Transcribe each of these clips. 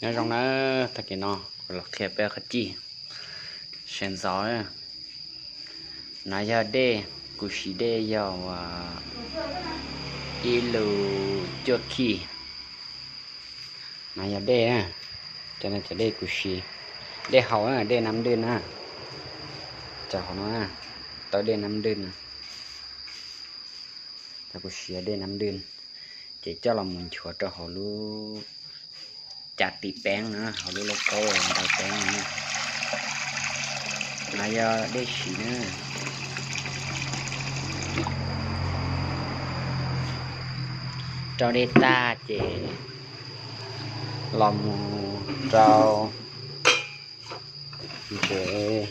Nyob zoo na, tag kis no kuv los qhia peb qhov cij sawv ntxov. No yog dej, kuv siv dej yog ib lus cuaj khij. No yog dej, cov no cov dej kuv siv, dej haus, dej nab dwj na. Cov hauv no, tau dej nab dwj no. Kuv siv dej nab dwj, ces coj los mus nchuav rau hauv lub cav tim peeb na, hauv lub lauj kaub ntaus peeb no. No yog dej siv na. Rau dej tag ces los mus rau ntsev.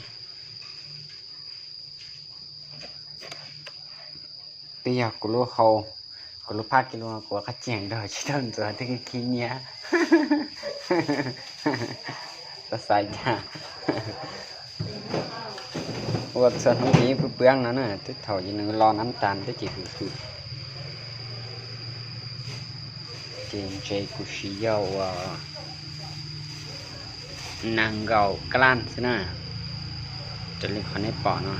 Twb yog kuv lub hau, kuv lub phab kiag lus kuv qhov cees dog tsis tau ntxuav twb khib nyiab. Xav xav cas ua txhua hnub ces yeej pw pw no na, twb thaum nws los nab tas twb ces hwm hwm. Ces ntsev kuv siv yog uas nees nkaum kab laj xwb na. Raws li qhov nej pom no,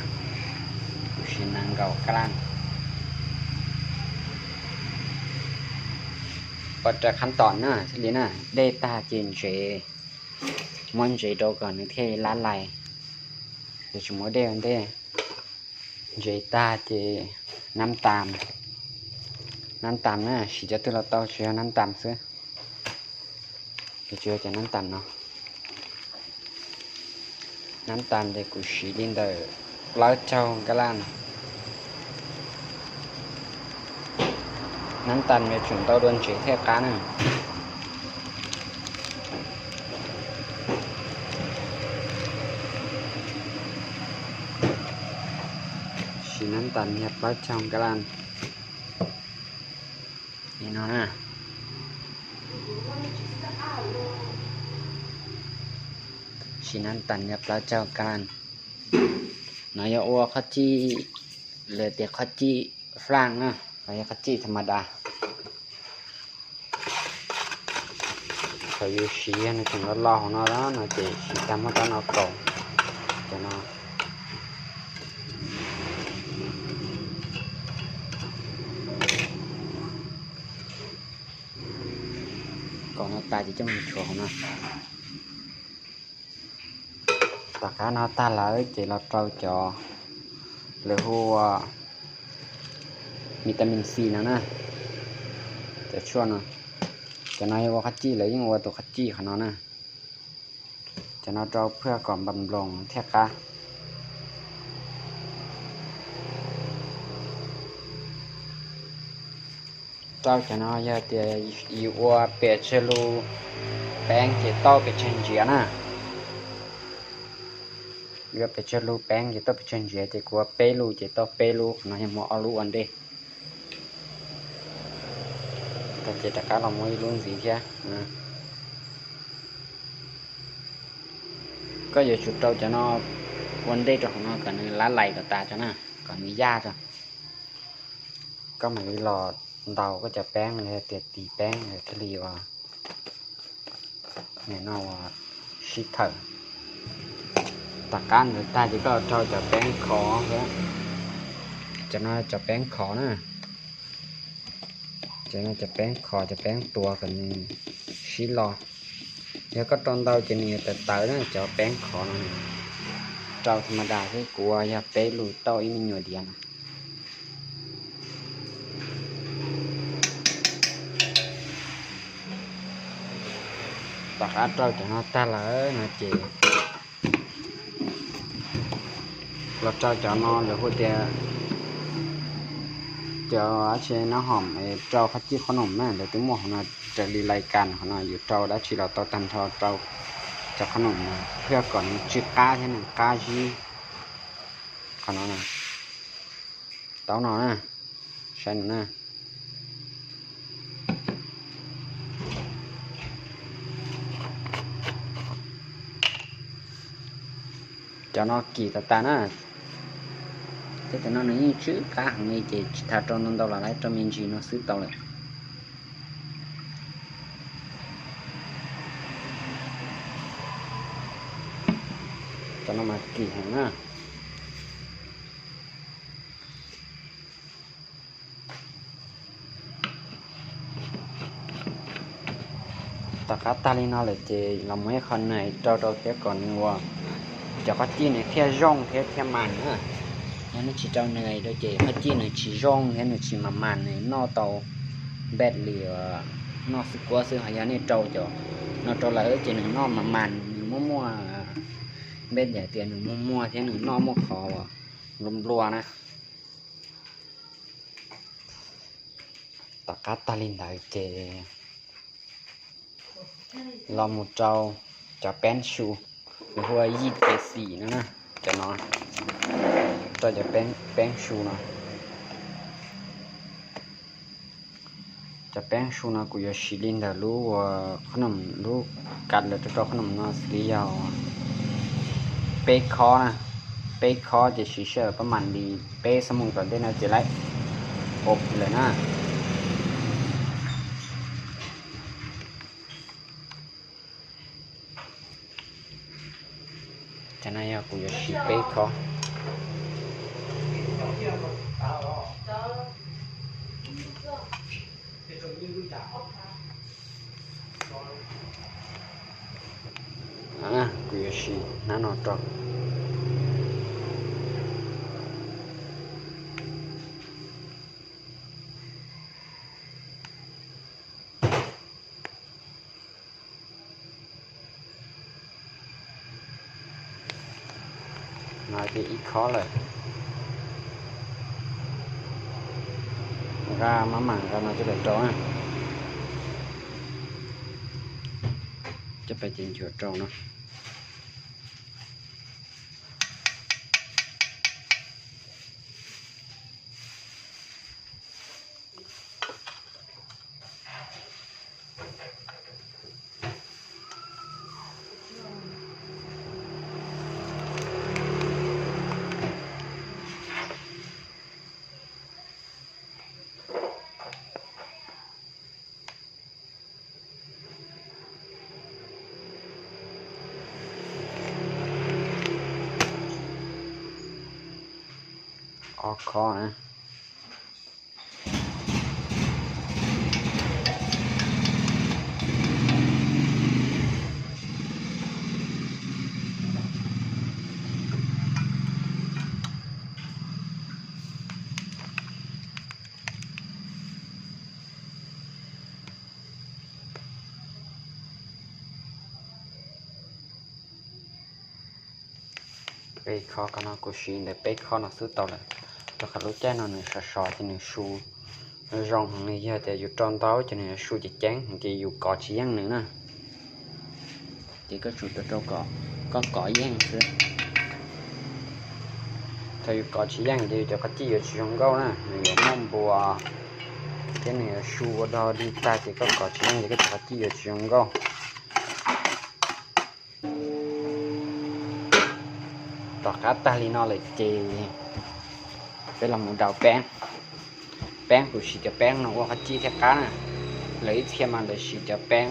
kuv siv nees nkaum kab laj. Ua raws khab tom na thiaj li na, dej tag ces ntsev, muab ntsev rau kom nws thiaj li lab lais. Ces tsis muab dej ua ntej, ntsev tag ces nab tas, nab tas na, siv cov twg los tau tsuas yog nab tas xwb. Ces tsuas yog cov nab tas no, nab tas ces kuv siv li ntawm plaub caug kab laj. Nab tas yuav tsum ntau dua ntsev thiaj qab na. Siv nab tas yog plaub caug kab laj li no na. Siv nab tas yog plaub caug kab laj. No yog ua qhov cij, lawv tias qhov cij flaj na, qhov yog qhov cij tha ma das. Thaum yus siv yog nws tseem los los hauv no no ces siv tag muab rab no kaus, cov no kaus no tas ces coj mus tshuav hauv no. Tom qab no tag lawm ces los rau cov lawv hu ua vitamin C no na, cov tshuaj no. Cov no yog ua qhov cij, lawv yeej ua tus qhov cij qhov no na. Cov no rau phwj kom npam nploos thiaj qab. Rau cov no yog tias yus ua pes tsawg lus peev ces tau pes tsawg ntsiav na. Ua pes tsawg lus peev ces tau pes tsawg ntsiav, ces kuv ua peb lus ces tau peb lus, qhov no yog muab ob lub ua ntej. Tag ces rov qab los muab ib lub ntxiv thiab. Koj yuav tsum rau cov no ua ntej rau hauv no kom nws lab lais kom tas tso na, kom nws yaj tso. Koj mam li los ntaus koj cov peeb los yog tias tis peeb thiaj li ua, no ua sib thawm. Tom qab ntawd tag ces koj los rau cov peeb khov, cov no cov peeb khov na. Cov no cov peeb khov, cov peeb tuav kom nws sib lo. Yog koj rau ntau ces nws yuav tawv tawv na, cov peeb khov no. Rau tha ma das xwb, kuv ua yog peb lus tau ib me nyuam diav no. Tom qab rau cov no tag lawm no ces los rau cov no lawv hu tias cov dab tsi, nab hom, rau qhov cij qhob noom na, lawv twb muaj hauv no. Raws li lais kas qhov no yus rau dab tsi los tau tag nrho, rau cov qhob noom no thiaj kom nws tsw qab thiab nws qab zib. Qhov no na, tau no na, saib no na. Cov no kim tas tas na. Tej tam no nws yeej tsw qab heev li ces tsis tas rau ntau ntau los lawv rau me ntsis no xwb tau lawm. Cov no mas kim heev na. Tom qab tag li no lawm ces los muab ib qho nais rau rau thiab kom nws ua cov qhob cij nws thiaj zoo thiab thiaj mas na. Yog nej tsis rau nais rau ces qhob cij nws tsis zoo thiab nws tsis mas mas, nws noj tau npej li noj xwb kuab xwb. Ho yog nej rau cov no rau lawm ces nws noj mas mas, nws muaj muaj npej, yog tias nws muaj muaj thiab nws noj muaj qhov nplua nplua na. Tom qab tag li ntawd ces los mus rau cov peeb su, nws hu ua yij ces xim no na. Cov no, rau cov peeb su no. Cov peeb su no kuv yuav siv li ntawm lub, qhob noom, lub kav lawv rau rau qhob noom no xws li yog peb khob na. Peb khob ces siv sij hawm pab mam li peb xuab moos tom ntej no ces laib ua lawm na. Cov no yog kuv yuav siv peb khob. Kuv yuav siv hnab no rau. No ces ib khob lawm. Nqa maj mam nqa no coj los rau na. Coj pais ces nchuav rau no. Ob khob na. Peb khob ko no kuv siv ntawm peb khob no xwb tau lawm, rau qhov lub caij no nws sov sov ces nws su zoo heev li. Yog tias yus rau ntau ces nws yuav su ceev ceev ces yus kov tsis yeej nws na. Ces koj tsum rau rau kom koj kov yeej xwb. Thaum yus kov tsis yeej ces yus cov qhob cij yuav tsis zoo nkauj na, nws yuav muaj npua thiab nws yuav su ua dog dig tag ces koj kov tsis yeej ces koj cov qhob cij yuav tsis zoo nkauj. Tom qab tag li no lawm ces peb los mus daus peeb. Peeb kuv siv cov peeb no ua qhob cij thiaj qab na. Lawv ib txhia mas lawv siv cov peeb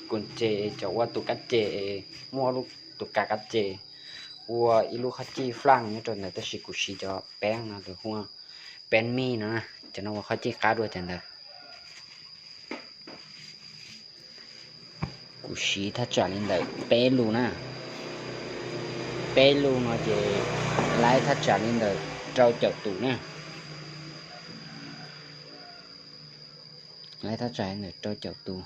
kus ces cov ua tus kab ces, muaj lub tus kav kab ces ua ib lub qhob cij flaj nyob rau ntawd, tab sis kuv siv cov peeb no lawv hu ua peeb mij no, cov no ua qhob cij qab dua cov ntawd. Kuv siv thaj tsam li ntawm peb lus na. Peb lus no ces laib thaj tsam li ntawm rau caum tus na. Laib thaj tsam li ntawm rau caum tus.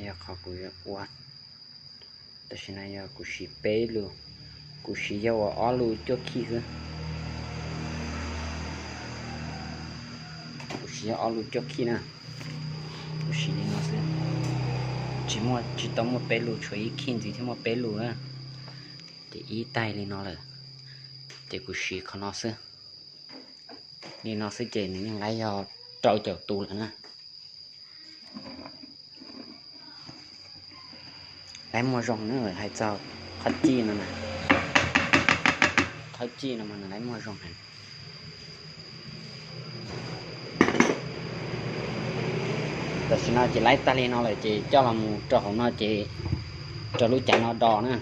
Yog qhov kuv yuav ua. Tam sim no yog kuv siv peb lus, kuv siv yog ua ob lus cuaj khij xwb. Kuv siv yog ob lus cuaj khij na. Kuv siv li no xwb, tsis muaj, tsis tau muaj peb lus, tshuav ib khij ntxiv thiaj muaj peb lus na. Ces ib taig li no lawm, ces kuv siv qhov no xwb. Li no xwb ces nws yeej laib yog rau caum tus lawm na. Laib muag zoo na, hais txog qhov cij no, qhov cij no mas nws laib muag zoo heev. Tam sim no ces laib tag li no lawm ces coj los mus rau hauv no ces rau lub cav no do na.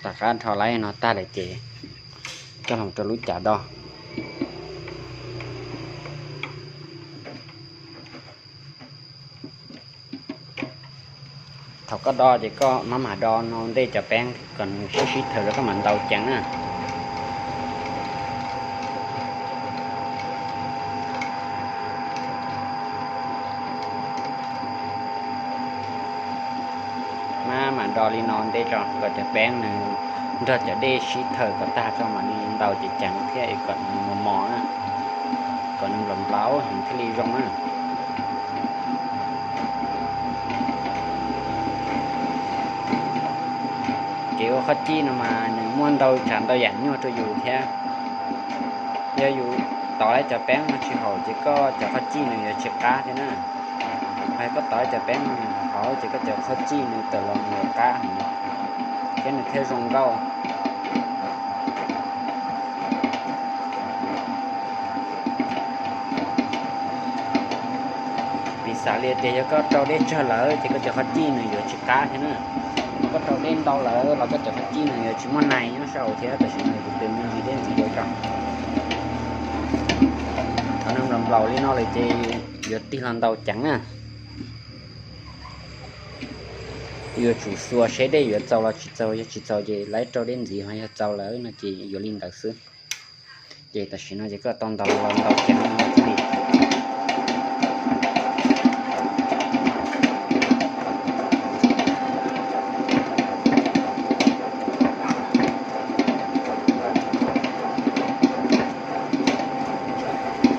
Tom qab dhau laib no tag lawm ces coj los rau lub cav do. Thaum koj do ces koj mam mam do no ntej cov peeb kom nws sib sib thaws rau koj mam ntaus ceev na. Mam mam do li no ntej tso kom cov peeb nws nrog cov dej sib thaws kom tag tso mam li ntaus ceev ceev thiab kom nws mos mos na, kom nws nplaum nplaum heev thiaj li zoo na. Kev ua qhob cij no mas nws muaj ntau tsav ntau yam nyuaj rau yus thiab. Yog yus tov lawv cov peeb no tsis haum ces koj cov qhob cij nws yuav tsis qab thiab na. Hos koj tov cov peeb no nws haum ces koj cov qhob cij nws tawm los nws yuav qab heev thiab nws thiaj zoo nkauj. Piv xam li tias yog koj rau dej tsawg lawm ces koj cov qhob cij nws yuav tsis qab thiab na. Koj rau dej ntau lawm los koj cov qhob cij nws yuav tsis muaj nais nyob saum thiab. Tam sim no kuv tus me ntsis dej ntxiv rau tso. Thaum nws nplaum nplaum li no lawm ces yuav tig los ntaus ceev na. Yuav tsum xuas seb dej yuav txaus los tsis txaus, yog tsis txaus ces laib rau dej ntxiv, ho yog txaus lawm no ces yuav li ntawd xwb. Ces tam sim no ces koj tau ntaus los ntaus ceev no thiaj li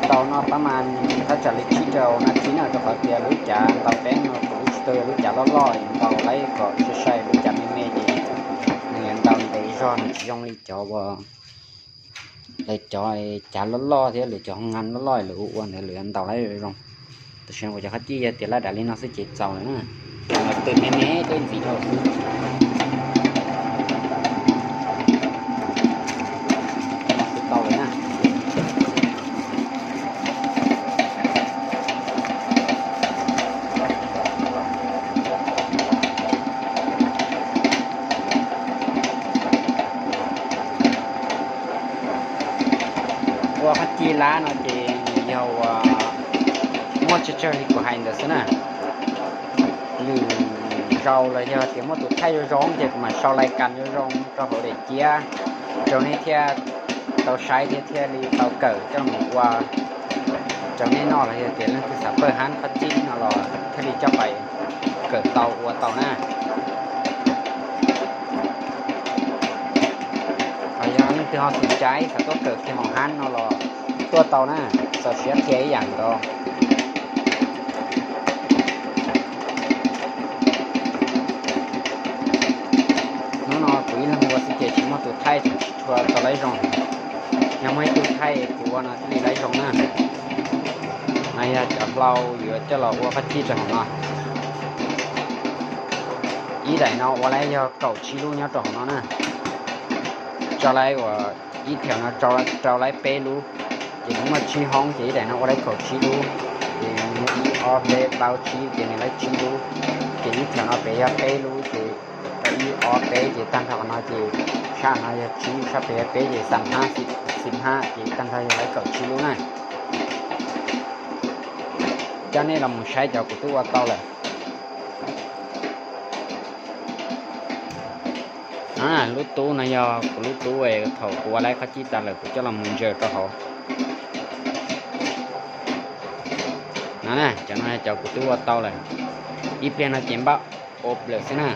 ntaus no pab mas thaj tsam li tsib rau nas this na, rau qhov tias lub cav ntaus peeb no kuv lub tsis tau yog lub cav loj loj, ntaus laib kom sai sai, lub cav me me ces nws yuav ntaus ntev zog, nws tsis zoo li cov uas lawv cov cav loj loj thiab lawv cov hoo ngan loj loj lawv ua ua ntawd lawv yuav ntaus laib zoo. Tam sim no kuv cov qhob cij yog tias laj dam li no xwb ces txaus lawm na. Los tw me me dej ntxiv rau xwb. Xwb tau lawm na. Ua qhob cij lab no ces nws yog uas muaj tsawg tsawg li kuv hais ntawd xwb na. Lwm zaus los yog tias muaj tus thaij zoo zoo ces kuv mam sau lais kas zoo zoo rau hauv daim ciab rau nej thiaj tau saib thiab thiaj li tau kawm coj mus ua rau nej noj, los yog tias leej twg xav pawj hab qhob cij no los thiaj li coj pais kawm tau ua tau na. Ho yog leej twg ho xum cai xav tuaj kawm kiag hoo hab no los tuaj tau na, txaus siab qhia ib yam nkaus. Hnub no kuv ib leeg ua xwb ces tsis muaj tus thaij tseem tsis tshua tau laib zoo. Yog muaj ib tug thaij kuv ua no thiaj li laib zoo na. No yog cov hlau yuav coj los ua qhob cij rau hauv no. Ib daim no ua laib yog kaum tsib lub nyob rau hauv no na. Tso laib uas ib theem no rau laib peb lub, ces nws muaj tsib hoob ces ib daim no ua laib kaum tsib lub, ces ib ob peb plaub tsib ces nws laib tsib lub, ces ib theem no pem yog peb lub ces ib ob peb ces tag nrho qhov no ces sab no yog tsib, sab pem yog peb ces xam hab, xim hab ces tag nrho yog laib kaum tsib lub na. Coj nej los mus saib cov kuv twb ua tau lawm. Lub tub no yog kuv lub tub, thaum kuv ua laib qhob cij tas lawm kuv coj los mus ntsaws rau hauv. No na, cov no cov kuv twb ua tau lawm. Ib pliag no ces npaj ua lawm xwb na.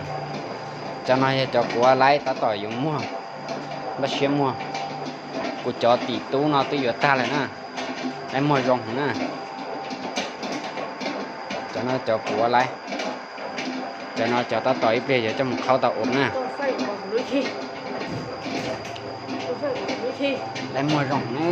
Cov no yog cov kuv ua laib tab tom yuav muag, npaj siab muag. Kuv cov tim tub no twb yuav tag lawm na, laib muag zoo heev na. Cov no cov kuv ua laib. Cov no cov tab tom ib pliag yuav coj mus qhaub tau ua na. Ua lub tshij, ua lub tshij, Lawv muag zoo ne.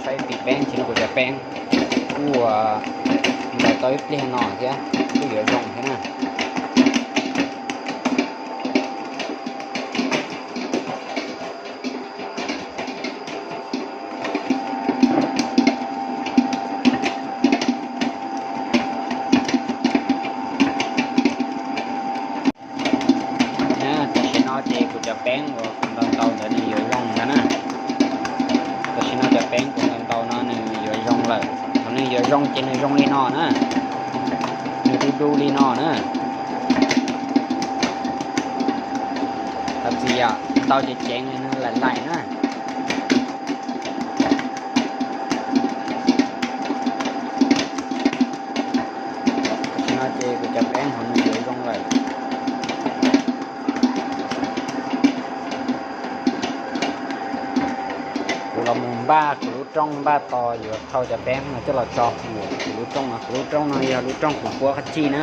Saib ib pliag peeb, tsis no kuv cov peeb kuj ua ntaus tau ib pliag no thiab, kuj yuav zoo thiab na. Tam sim no ces kuv cov peeb uas kuv ntaus ntaus ntawd nws yuav zoo ntag na. Tam sim no cov peeb kuv ntaus ntaus no nws yuav zoo lawm. Thaum nws yuav zoo ces nws zoo li no na. Nws du du li no na. Thov txim yom, ntaus ceev ceev nws laim laim na. Tam sim no ces kuv cov peeb hauv nws yuav zoo lawm. Kuv los mus npaj kuv lub rooj npaj tos yuav thau cov peeb no coj los tso kuv lub rooj no. Kuv lub rooj no yog lub rooj kuv puab qhov cij na.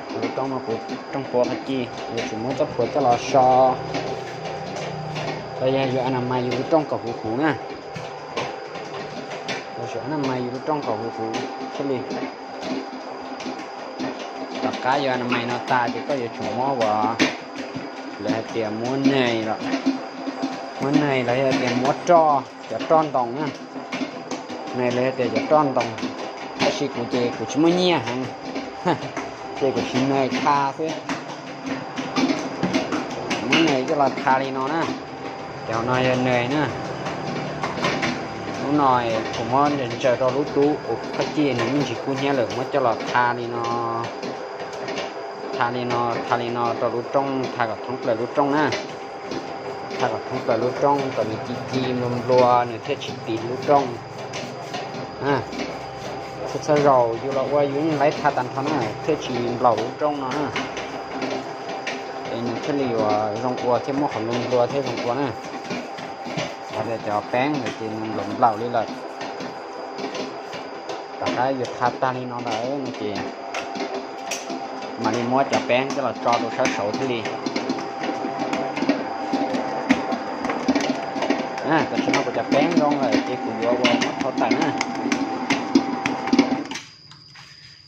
Kuv lub rooj no kuv rooj puab qhov cij, yuav tsum muab txoj phuam coj los so. Los yog yuav a na mas yus lub rooj kom huv huv na. Yuav tsum a na mas yus lub rooj kom huv huv thiaj li. Tom qab yuav a na mas no tas ces koj yuav tsum muab uas lawv hais tias muab neg los, muab neg los yog tias muab roj, cov roj ntoos na. Neg los yog tias cov roj ntoos, tab sis kuv ces kuv tsis muaj nyiaj heev, ces kuv siv neg tha xwb. Muab neg coj los tha li no na. Cov no yog neg na. Lub no kuv muab ntsaws rau lub dub uas qhov cij nws me ntsis kub hnyiab lawm, muab coj los tha li no. Tha li no, tha li no rau lub rooj, tha kom thoob plaws lub rooj na. Tha kom thoob plaws lub rooj kom nws ci ci nplua nplua nws thiaj tsis tiv lub rooj. Txhob txhob zaus, yus los ua yus yeej laib tha tag nrho na, thiaj tsis nplaum lub rooj no na. Es nws thiaj li yuav zoo ua thiab muaj qhov nplua nplua thiab zoo ua na. Hos tias cov peeb ntawd ces nws nplaum nplaum li lawm. Tom qab yuav tha tag li no lawm no ces mam li muab cov peeb coj los tso rau sab saud thiaj li. Tam sim no kuv cov peeb zoo lawm ces kuv yuav ua muab thau tawm na.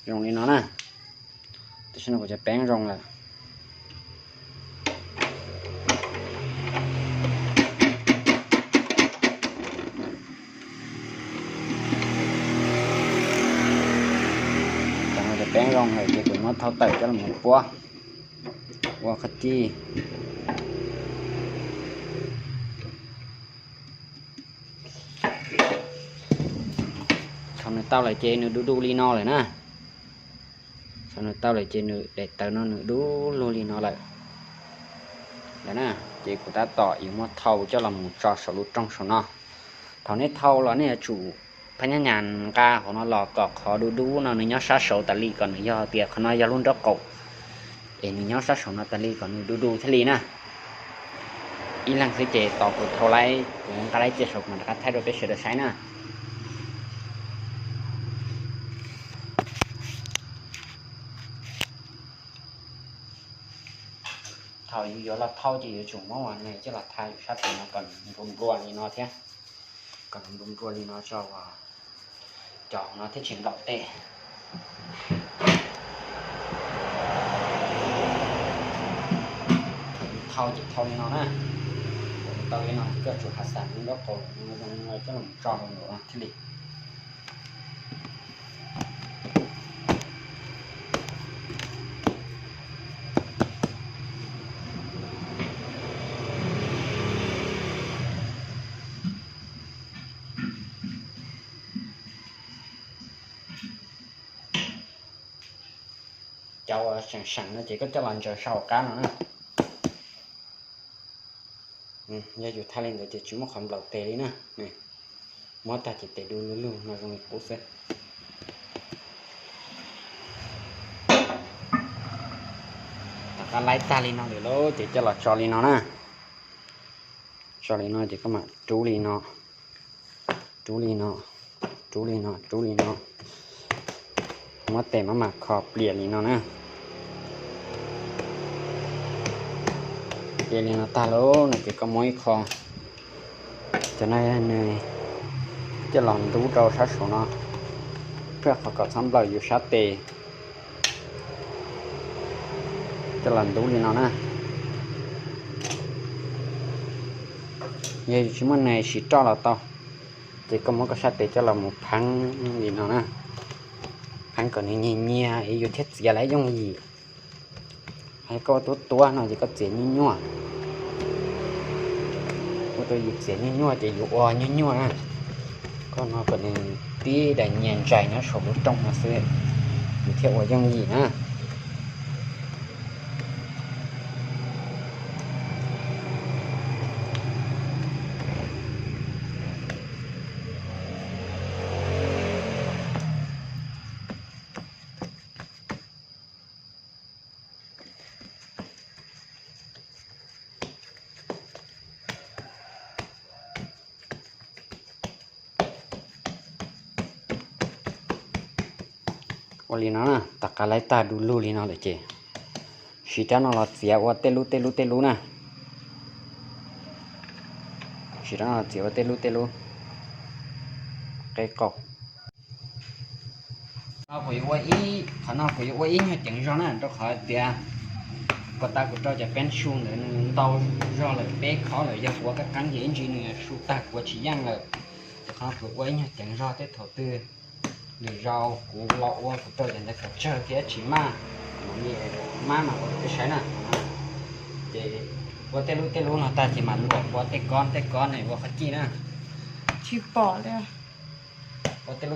Zoo li no na. Tam sim no kuv cov peeb zoo lawm. Cov peeb zoo lawm ces kuv muab thau tawm coj los puab ua qhov cij. Thaum nws tau lawm ces nws du du li no lawm na. Thaum nws tau lawm ces nws daim tawv no nws du lug li no lawm. Ces kuv tab tom yuav muab thau coj los mus tso saum lub rooj saum no. Thaum nej thau los nej yuav tsum phab nyab nyas nqa hauv no los kom qhov du dub no nws nyob sab saud tas li, kom nws yog tias qhov no yog lub nraub qaum es nws nyob sab saud no tas li kom nws du du thiaj li na. Ib leeg xwb ces tos kuv thau laib kuv nqa laib cia saud kuv mam rov qab thaij rau peb sawv daws saib na. Thaum yus yuav los thau ces yuav tsum muab ua nws coj los tha yus sab tes no kom nplua nplua li no thiab. Kom nplua nplua li no tso uas cov no thiaj tsis nplaum tes. Thau ces thau li no na. Tau li no koj tsum hav xas nraub qaum coj los tso rau thiaj li. Cov uas seem seem no ces koj coj los ntsaws saum qab no na. Yog yus tha li ntawd ces tsis muaj qhov nplaum tes li na. Muab tag ces tes du lug lug no zoo li qub xwb. Tom qab laib tag li no lawm lauj ces coj los tso li no na. Tso li no ces koj mam rub li no, rub li no, rub li no, rub li no, muab tes maj mam kho pliam li no na. Pliam li no tag lawm no ces koj muab ib qho, cov no nws coj los ntub rau sab saud no, rau qhov kom txhob nplawm yus sab tes. Coj los ntub li no na. Yog yus tsis muaj nws siv roj los tau, ces koj muab koj sab tes coj los mus pheeb li no na. Pheeb kom nws nyias nyias es yus thiaj txiav lawv yooj yim. Hos koj ua tuab tuab no ces koj txiav nyuaj nyuaj. Ua rau yus txiav nyuaj nyuaj ces yus ua nyuaj nyuaj na. Koj no kom nws tib daim nyias ntsais nyob saum lub rooj no xwb, yus thiaj ua yooj yim na. Ua li no na, tom qab laib tag du lug li no lawm ces siv rab no los txiav ua tej lub tej lub tej lub na. Siv rab no los txiav ua tej lub tej lub qe qaum. No kuv yuav ua ib, qhov no kuv yuav ua ib nyuag ceev zog na, rau qhov tias puag ta kuv rau cov peeb su ntawd nws ntau zog lawm, peb khob lawm, yog kuv ua qab qeeb ces ib ntsis nws su tag kuv ua tsis yeej lawm. Ces qhov no kuv ua ib nyuag ceev zog, tej thaum twg lwm zaus kuv los ua kuv rau cov ntawd kom tsawg thiab tsis maj, mam li maj mam ua rau peb saib na. Ces ua tej lub tej lub no tag ces mam luam ua tej kob tej kob ne ua qhov cij na. Tsis pom li. Ua tej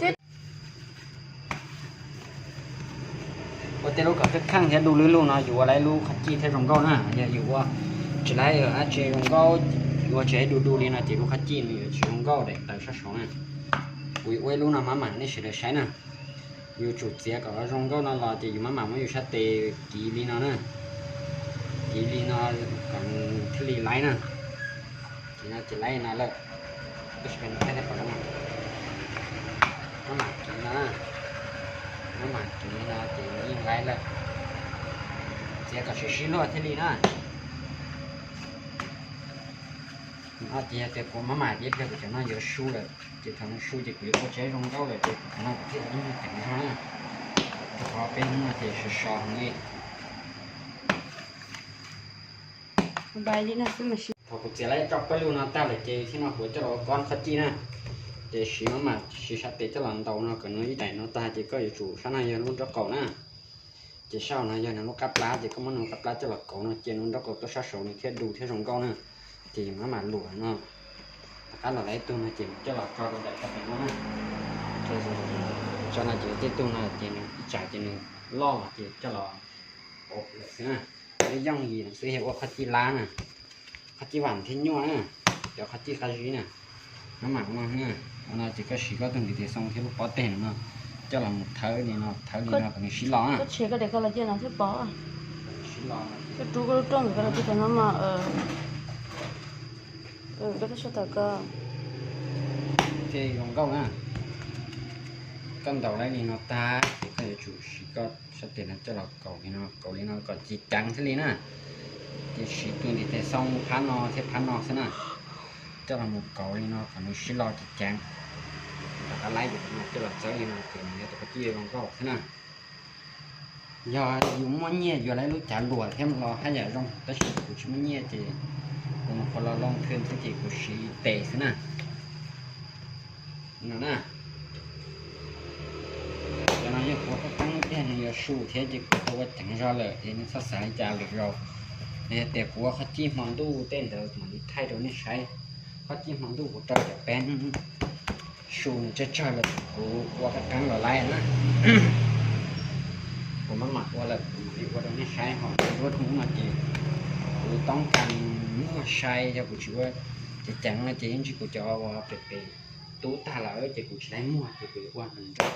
lub kom kheej kheej thiab du lub lub no yus ua lawv lub qhov cij thiaj zoo nkauj na. Yog yus ua tsis lawv dab tsi zoo nkauj, yus ua tsis du du li no ces lub qhov cij nws yuav tsis zoo nkauj daim tawv sab saud na. Kuv yuav ua ib lub no maj mam nej sawv daws saib na. Yus tsum txiav kom zoo nkauj no los ces yus maj mam muab yus sab tes kiv li no na. Kiv li no kom nws thiaj li laib na. Kiv no ces laib no lawm. Maj mam kiv no, maj mam kiv no ces nws yeej laib lawm. Txiav kom siav sib luag thiaj li na. Ces yog tias kuv maj mam ib pliag kuv cov no yuav su lawm, ces thaum nws su ces kuv yuav ua tsis zoo nkauj lawm ces kuv cov no kuv thiaj ib nyuag ceev zog na. Rau qhov peb hnub no ces sov sov heev li. Thaum kuv txiav lawm rau pawg lug no tag lawm ces thiab no kuv coj los ua kob qhov cij na. Ces siv maj mam siv sab tes coj los ntaus no kom nws ib daim no tag ces koj yuav tsum, sab no yog lub nraub qaum na. Ces sab no yog nws lub qab plab ces koj muab nws lub qab plab coj los kauv no cia nws nraub qaum tuaj sab saud nws thiaj du thiab zoo nkauj na. Ces maj mam luam no. Tom qab los lawm ib tug no ces coj los tso rau daim no na. Tso no ces tej tug no ces nws ib tsam ces nws loj los ces coj los ua lawm xwb na. Ib yooj yim no xwb yog ua qhov cij lab na. Qhov cij vam thiab nyuaj na. Cov qhov cij qab zib na. Maj mam no, no ces koj siv koj tus ntiv tes xoo thiab lub pob teg no coj los mus thawb li no, thawb li no kom nws sib los na. Thiaj zoo nkauj na. Koj ntaus laib li no tag ces koj yuav tsum siv koj sab tes no coj los kaus li no, kaus li no kom ci ceev thiaj li na. Ces siv tus ntiv tes xoo phab no thiab phab no xwb na, coj los mus kaus li no kom nws sib lo ci ceev. Rov qab laib cov no coj los txawb li no ces nws yog tus qhov cij zoo nkauj xwb na. Yog yus muaj nyiaj yuav laib lub cav luam thiab los haj yam zoo, tab sis kuv tsis muaj nyiaj ces kuv mus qhov los loo thwm xwb ces kuv siv tes xwb na. No na, cov no yog kuv ua qab qeeb tiag nws yuav su thiab ces kuv tau ua ceev zog lawm es nej txhob xav li cas lwm zaus. Yog tias kuv ua qhov cij hmo ntuj tej ntawd mam li thaij rau nej saib. Qhov cij hmo ntuj kuv rau cov peeb su nws tsawg tsawg lawm kuv ua qab qeeb los laib na. Kuv maj mam ua lawm kuv mam li ua rau nej saib ho. Lub hnub no ces kuv toob kas muag sai, yog kuv tsis ua ceev ceev no ces ib ntsis kuv cov uas pem pem tub tag lawm ces kuv tsis laib muag ces kuv yuav ua nrog nrog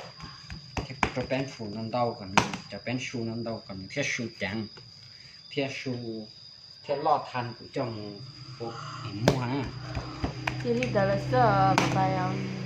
thiab kuv rau peeb su ntau ntau kom nws, cov peeb su ntau ntau kom nws thiaj su ceev thiaj su Thiaj loj tag kuv coj mus ua es muag na. Cia li ntawd lawm xwb pais os.